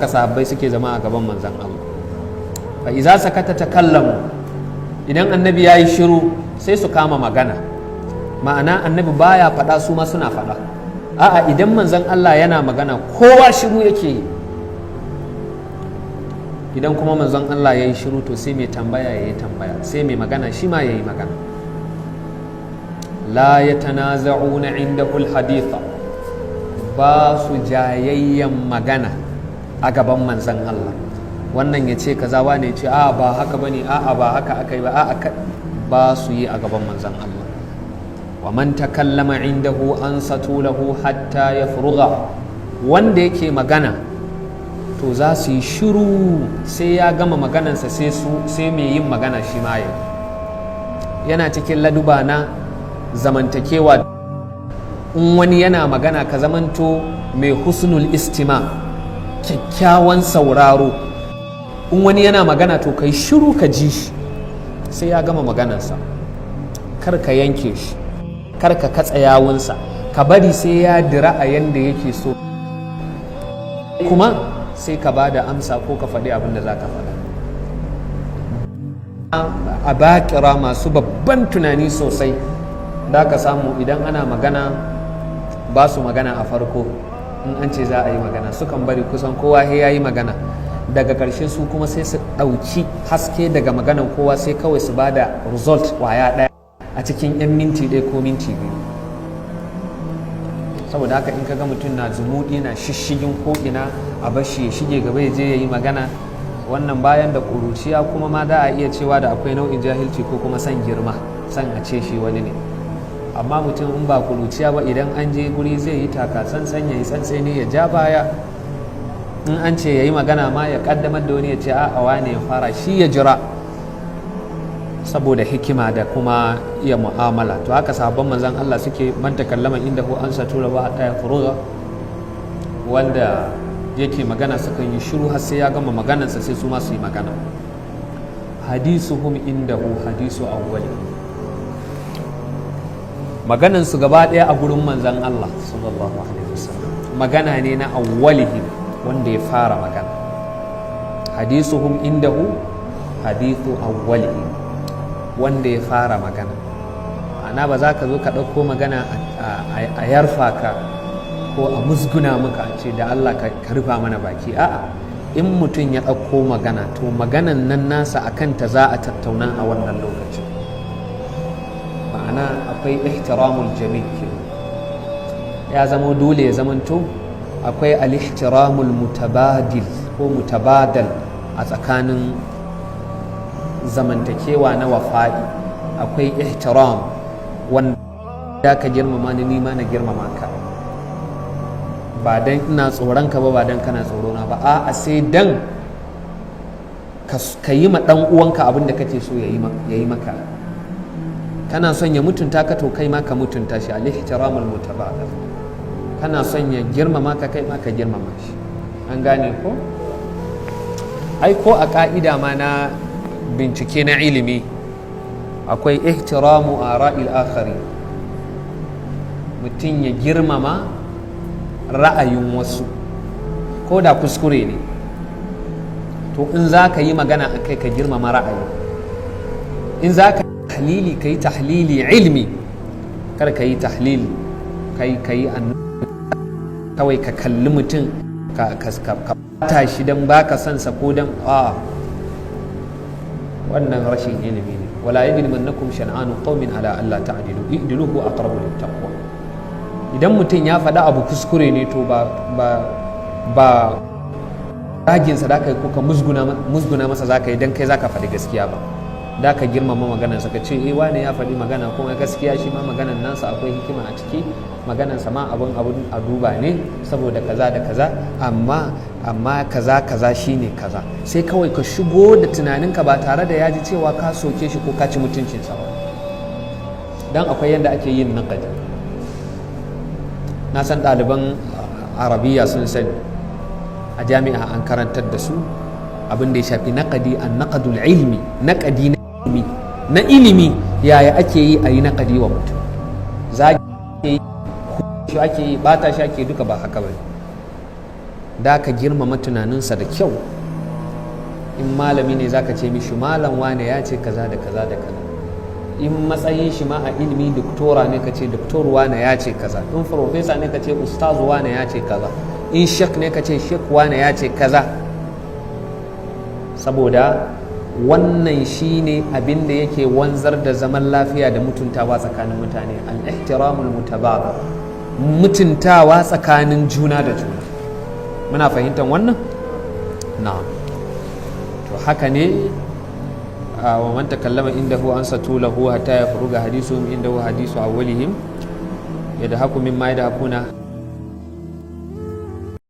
Haka sahabbai suke zama a gaban manzon Allah. Fa iza sakata takallamu. Idan annabi yayi shiru, sai su kama magana. Ma'ana, annabi baya faɗa, su ma suna faɗa. A'a, idan manzon Allah yana magana, kowa shiru yake yi. Idan kuma manzon Allah ya yi shiru, to sai mai tambaya ya yi tambaya, sai mai magana shi ma ya yi magana. La yatanaza'una indahu alhaditha. Ba su jayayyan magana a gaban manzon Allah. Wannan ya ce kaza, wane ya ce a ba haka bane, a'a ba haka aka yi ba, a'a ba su yi a gaban manzon Allah. Wa man takallama indahu ansatu lahu hatta yafrugha. Wanda yake magana, to za su yi shiru sai ya gama maganansa, sai su sai mai yin magana shi ma ya yana cikin laduba na zamantakewa. In wani yana magana, ka zamanto mai husnul istima, kyakkyawan sauraro. In wani yana magana, to kai shiru ka ji shi sai ya gama maganarsa. Kar ka yanke shi, kar ka katsa yawunsa, ka bari sai ya dira a yanda yake so, kuma sai ka ba da amsa ko ka faɗi abin da za ka faɗa. A bakira masu babban tunani sosai da ka samu, idan ana magana, ba su magana a farko. In an ce za a yi magana, sukan bari kusan kowa ya yi magana. Daga ƙarshe su kuma sai su ɗauki haske daga maganan kowa, sai kawai su ba da result kwaya ɗaya a cikin 'yan minti 1 ko minti 2. Saboda haka, in ka ga mutum na zumuɗi, na shishigin ko'ina, a bashi ya shige gaba ya je ya yi magana. Wannan bayan da ƙuruciya, kuma ma za a iya cewa da akwai nau'in jahilci ko kuma son girma, son a ce shi wani ne. Amma mutum in ba ƙuruciya ba, idan an je guri zai yi taka tsantsan, ya yi tsantseni, ya ja baya. In an ce ya yi magana ma, ya kaddamar da wani, ya ce a wane ya fara, shi ya jira, saboda hikima da kuma iya mu'amala. To haka sahabban manzon Allah suke. Man takallama indahu ansatu lahu hatta yafrugha. Wanda yake magana, sukan yi shiru har sai ya gama maganarsa, sai su ma su yi magana. Hadisuhum indahu hadisu awwali. Maganan su gaba ɗaya a gurin manzon Allah sallallahu alaihi wasallam magana ne na awwalihim, wanda ya fara magana. Hadisuhum indahu hadithu awwalihim, wanda ya fara magana. Ana ba za ka zo ka ɗauko magana a yarfa ka ko a musguna maka, a ce da Allah ka rufa mana baki. A'a, in mutum ya ɗauko magana, to maganan nan nasa a kanta za a tattauna a wannan lokacin. Ma'ana, akwai ihtiramul jami'. Ya zama dole ya zamanto akwai al-ihtiramul mutabadil ko mutabadal a tsakanin zamantakewa na wafa'i. Akwai ihtiram wanda ka girmama ni, nima na girmama ka, ba dan ina tsoron ka ba, ba dan kana tsoro na ba. A'a, sai dan ka yi ma dan uwanka abin da kake so ya yi maka. Kana son ya mutunta ka, to kai ma ka mutunta shi, al-ihtiramul mutabadal. Kana son ya girmama ka, kai ma ka girmama shi. An gane ko? Ai ko a ka'ida ma na bincike na ilimi, akwai ihtiramu ara'il akhari, mutum ya girmama ra'ayin wasu ko da kuskure ne. To in za ka yi magana a kai, ka girmama ra'ayi. In za ka tahlili, ka yi tahlili ilmi. Kar ka yi tahlil ka yi kawai ka kalli mutum ka bata shi don baka son sa ko don a wannan rashin ilimi ne. Wala yajrimannakum shan'anu qaumin ala alla ta'dilu, i'dilu huwa aqrabu littaqwa. Idan mutum ya faɗi abu kuskure ne, to ba raginsa da ka yi ko ka musguna masa za ka yi don kai za ka faɗi gaskiya ba. Da ka girmama maganarsa, ka ce, "Eh, wane ya faɗi magana kuma gaskiya, shi ma maganar nasa akwai hikima a ciki, maganarsa ma abun a duba ne saboda kaza da kaza, amma kaza kaza shine kaza." Sai kawai ka shigo da tunaninka ba tare da ya ji cewa ka soke shi ko ka ci mutuncinsa ba. Dan akwai yadda ake yin naƙadi. Na san ɗaliban arabiya sun sani, a jami'a an karantar da su abin da ya shafi naƙadi, an naƙadul ilmi, naƙadi na ilimi. Na ilimi, yaya ake yi a yi naƙadi wa mutum? Zagi ake yi, shi ake yi, bata shi ake, duka ba haka bane. Da ka girmama tunaninsa da kyau. In malami ne, zaka ce mishi, "Malam wane ya ce kaza da kaza da kaza." In matsayin shi ma a ilimi doktora ne, ka ce, "Doktor wane ya ce kaza." In profesa ne, ka ce, "Ustaz wane ya ce kaza." In shek ne, ka ce, "Shek wane ya ce kaza." Saboda wannan shine abin da yake wanzar da zaman lafiya da mutuntawa tsakanin mutane, al-ihtiramul mutabadal, mutuntawa tsakanin juna da juna. Muna fahimtar wannan? Na'am. To, haka ne. Wa man takallama indahu ansatu lahu hatta yafruga hadisuhum indahu hadisu awwalihim yadhaku mimma yadhakuna.